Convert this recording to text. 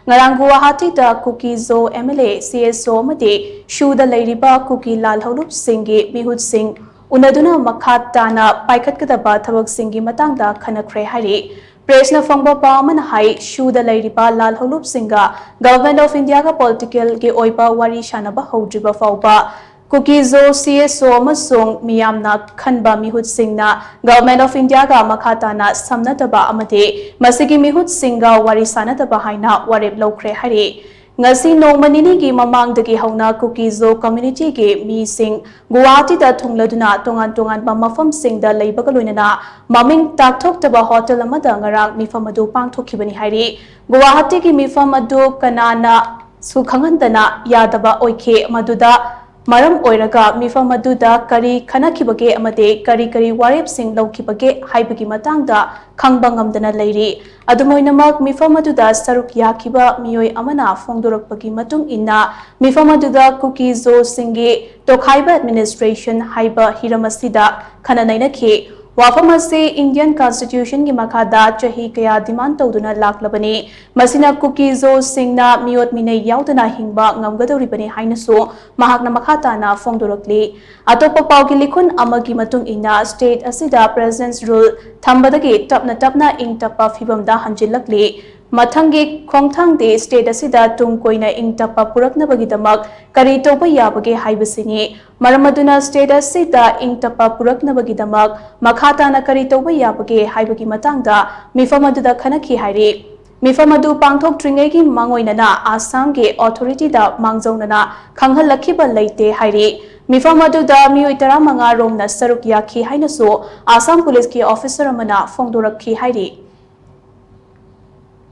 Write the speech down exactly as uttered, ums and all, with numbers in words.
ꯉꯔꯥꯡ ꯒꯨꯋꯥꯍꯥꯇꯤꯗ ꯀꯨꯀꯤ ꯖꯣ M L A, C S ꯑꯣ ꯑꯃꯗꯤ ꯁꯨꯗ ꯂꯩꯔꯤꯕ ꯀꯨꯀꯤ ꯂꯥꯜꯍꯧꯂꯨꯞꯁꯤꯡꯒꯤ ꯃꯤꯍꯨꯠꯁꯤꯡ ꯎꯅꯗꯨꯅ ꯃꯈꯥ ꯇꯥꯅ ꯄꯥꯏꯈꯠꯀꯗꯕ ꯊꯕꯛꯁꯤꯡꯒꯤ ꯃꯇꯥꯡꯗ ꯈꯟꯅꯈ꯭ꯔꯦ ꯍꯥꯏꯔꯤ꯫ ꯄ꯭ꯔꯦꯁꯅ ꯐꯪꯕ ꯄꯥꯎ ꯑꯃꯅ ꯍꯥꯏ, ꯁꯨꯗ ꯂꯩꯔꯤꯕ ꯂꯥꯜꯍꯧꯂꯨꯞꯁꯤꯡꯒ ꯒꯚꯔꯟꯃꯦꯟꯠ ꯑꯣꯐ ꯏꯟꯗꯤꯌꯥꯒ ꯄꯣꯂꯤꯇꯤꯀꯦꯜꯒꯤ ꯑꯣꯏꯕ ꯋꯥꯔꯤ ꯁꯥꯅꯕ ꯍꯧꯗ꯭ꯔꯤꯕ ꯐꯥꯎꯕ ꯀꯨꯀꯤ ꯖꯣ, ꯁꯤ ꯑꯦꯁ ꯑꯣ ꯑꯃꯁꯨꯡ ꯃꯤꯌꯥꯝꯅ ꯈꯟꯕ ꯃꯤꯍꯨꯠꯁꯤꯡꯅ ꯒꯚꯔꯟꯃꯦꯟꯠ ꯑꯣꯐ ꯏꯟꯗꯤꯌꯥꯒ ꯃꯈꯥ ꯇꯥꯅ ꯁꯝꯅꯗꯕ ꯑꯃꯗꯤ ꯃꯁꯤꯒꯤ ꯃꯤꯍꯨꯠꯁꯤꯡꯒ ꯋꯥꯔꯤ ꯁꯥꯅꯗꯕ ꯍꯥꯏꯅ ꯋꯥꯔꯦꯞ ꯂꯧꯈ꯭ꯔꯦ ꯍꯥꯏꯔꯤ꯫ ꯉꯁꯤ ꯅꯣꯡꯃ ꯅꯤꯅꯤꯒꯤ ꯃꯃꯥꯡꯗꯒꯤ ꯍꯧꯅ ꯀꯨꯀꯤ ꯖꯣ ꯀꯝꯃ꯭ꯌꯨꯅꯤꯇꯤꯒꯤ ꯃꯤꯁꯤꯡ ꯒꯨꯋꯥꯍꯥꯇꯤꯗ ꯊꯨꯡꯂꯗꯨꯅ ꯇꯣꯉꯥꯟ ꯇꯣꯉꯥꯟꯕ ꯃꯐꯝꯁꯤꯡꯗ ꯂꯩꯕꯒ ꯂꯣꯏꯅꯅ ꯃꯃꯤꯡ ꯇꯥꯛꯊꯣꯛꯇꯕ ꯍꯣꯇꯦꯜ ꯑꯃꯗ ꯉꯔꯥꯡ ꯃꯤꯐꯝ ꯑꯗꯨ ꯄꯥꯡꯊꯣꯛꯈꯤꯕꯅꯤ ꯍꯥꯏꯔꯤ꯫ ꯒꯨꯋꯥꯍꯥꯇꯤꯒꯤ ꯃꯤꯐꯝ ꯑꯗꯨ ꯀꯅꯥꯅꯁꯨ ꯈꯪꯍꯟꯗꯅ ꯌꯥꯗꯕ ꯑꯣꯏꯈꯤ꯫ ꯃꯗꯨꯗ ꯃꯔꯝ ꯑꯣꯏꯔꯒ ꯃꯤꯐꯝ ꯑꯗꯨꯗ ꯀꯔꯤ ꯈꯟꯅꯈꯤꯕꯒꯦ ꯑꯃꯗꯤ ꯀꯔꯤ ꯀꯔꯤ ꯋꯥꯔꯦꯞꯁꯤꯡ ꯂꯧꯈꯤꯕꯒꯦ ꯍꯥꯏꯕꯒꯤ ꯃꯇꯥꯡꯗ ꯈꯪꯕ ꯉꯝꯗꯅ ꯂꯩꯔꯤ꯫ ꯑꯗꯨꯝ ꯑꯣꯏꯅꯃꯛ, ꯃꯤꯐꯝ ꯑꯗꯨꯗ ꯁꯔꯨꯛ ꯌꯥꯈꯤꯕ ꯃꯤꯑꯣꯏ ꯑꯃꯅ ꯐꯣꯡꯗꯣꯔꯛꯄꯒꯤ ꯃꯇꯨꯡ ꯏꯟꯅ, ꯃꯤꯐꯝ ꯑꯗꯨꯗ ꯀꯨꯀꯤ ꯖꯣꯁꯤꯡꯒꯤ ꯇꯣꯈꯥꯏꯕ ꯑꯦꯗꯃꯤꯅꯤꯁꯇ꯭ꯔꯦꯁꯟ ꯍꯥꯏꯕ ꯍꯤꯔꯝ ꯑꯁꯤꯗ ꯈꯟꯅ ꯅꯩꯅꯈꯤ꯫ ꯋꯥꯐꯝ ꯑꯁꯤ ꯏꯟꯗꯤꯌꯟ ꯀꯟꯁꯇꯤꯇ꯭ꯌꯨꯁꯟꯒꯤ ꯃꯈꯥꯗ ꯆꯍꯤ ꯀꯌꯥ ꯗꯤꯃꯥꯟ ꯇꯧꯗꯨꯅ ꯂꯥꯛꯂꯕꯅꯤ꯫ ꯃꯁꯤꯅ ꯀꯨꯀꯤ ꯖꯣꯁꯤꯡꯅ ꯃꯤꯑꯣꯠ ꯃꯤꯅꯩ ꯌꯥꯎꯗꯅ ꯍꯤꯡꯕ ꯉꯝꯒꯗꯧꯔꯤꯕꯅꯤ ꯍꯥꯏꯅꯁꯨ ꯃꯍꯥꯛꯅ ꯃꯈꯥ ꯇꯥꯅ ꯐꯣꯡꯗꯣꯔꯛꯂꯤ꯫ ꯑꯇꯣꯞꯄ ꯄꯥꯎꯒꯤ ꯂꯤꯈꯨꯟ ꯑꯃꯒꯤ ꯃꯇꯨꯡ ꯏꯟꯅ, ꯁ꯭ꯇꯦꯠ ꯑꯁꯤꯗ ꯄ꯭ꯔꯦꯁꯤꯗꯦꯟꯠ ꯔꯨꯜ ꯊꯝꯕꯗꯒꯤ ꯇꯞꯅ ꯇꯞꯅ ꯏꯪ ꯇꯞꯄ ꯐꯤꯕꯝꯗ ꯍꯟꯖꯤꯜꯂꯛꯂꯤ꯫ ꯃꯊꯪꯒꯤ ꯈꯣꯡꯊꯥꯡꯗꯤ ꯁ꯭ꯇꯦꯠ ꯑꯁꯤꯗ ꯇꯨꯡ ꯀꯣꯏꯅ ꯏꯪ ꯇꯞꯄ ꯄꯨꯔꯛꯅꯕꯒꯤꯗꯃꯛ ꯀꯔꯤ ꯇꯧꯕ ꯌꯥꯕꯒꯦ ꯍꯥꯏꯕꯁꯤꯅꯤ꯫ ꯃꯔꯝ ꯑꯗꯨꯅ ꯁ꯭ꯇꯦꯠ ꯑꯁꯤꯗ ꯏꯪ ꯇꯞꯄ ꯄꯨꯔꯛꯅꯕꯒꯤꯗꯃꯛ ꯃꯈꯥ ꯇꯥꯅ ꯀꯔꯤ ꯇꯧꯕ ꯌꯥꯕꯒꯦ ꯍꯥꯏꯕꯒꯤ ꯃꯇꯥꯡꯗ ꯃꯤꯐꯝ ꯑꯗꯨꯗ ꯈꯟꯅꯈꯤ ꯍꯥꯏꯔꯤ꯫ ꯃꯤꯐꯝ ꯑꯗꯨ ꯄꯥꯡꯊꯣꯛꯇ꯭ꯔꯤꯉꯩꯒꯤ ꯃꯥꯡꯑꯣꯏꯅꯅ ꯑꯁꯥꯝꯒꯤ ꯑꯣꯊꯣꯔꯤꯇꯤꯗ ꯃꯥꯡꯖꯧꯅꯅ ꯈꯪꯍꯜꯂꯛꯈꯤꯕ ꯂꯩꯇꯦ ꯍꯥꯏꯔꯤ꯫ ꯃꯤꯐꯝ ꯑꯗꯨꯗ ꯃꯤꯑꯣꯏ ꯇꯔꯥꯃꯉꯥ ꯔꯣꯝꯅ ꯁꯔꯨꯛ ꯌꯥꯈꯤ ꯍꯥꯏꯅꯁꯨ ꯑꯁꯥꯝ ꯄꯨꯂꯤꯁꯀꯤ ꯑꯣꯐꯤꯁꯔ ꯑꯃꯅ ꯐꯣꯡꯗꯣꯔꯛꯈꯤ ꯍꯥꯏꯔꯤ꯫